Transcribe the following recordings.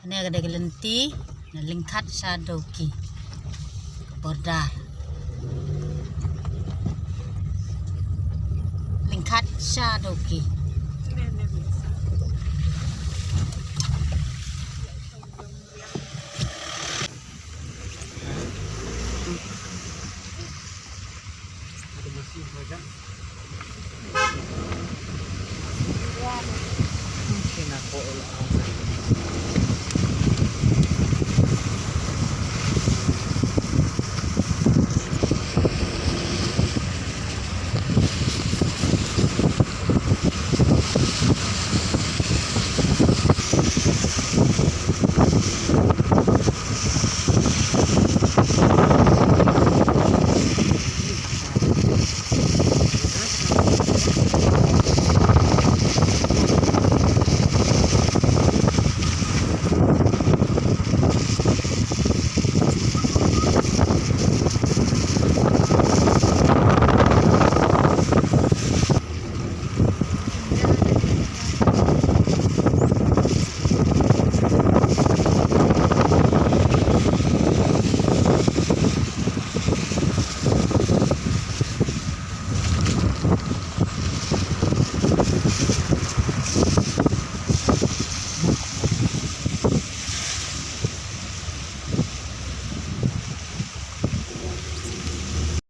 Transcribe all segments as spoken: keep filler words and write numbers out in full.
Kane ka dei ka lynti na Lyngkhat sha Dawki. Ka border. Lyngkhat sha Dawki.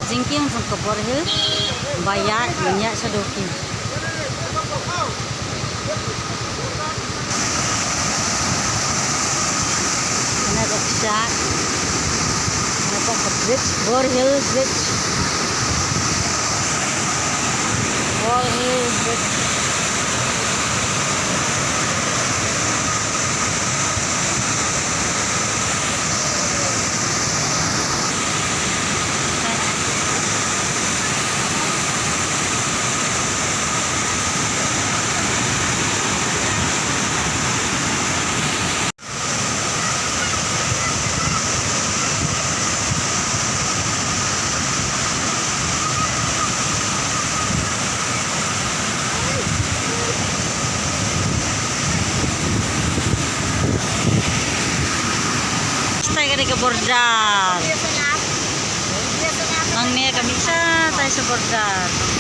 Jingkieng jong ka Bor Hill ba ïaid ban ïaid sha Dawki. Kane ka kshaid, kane ka bridge, Bor Hill Bridge. Bor Hill Bridge. Shatai ka dei ka border. Nangne ka mih shatai sha border.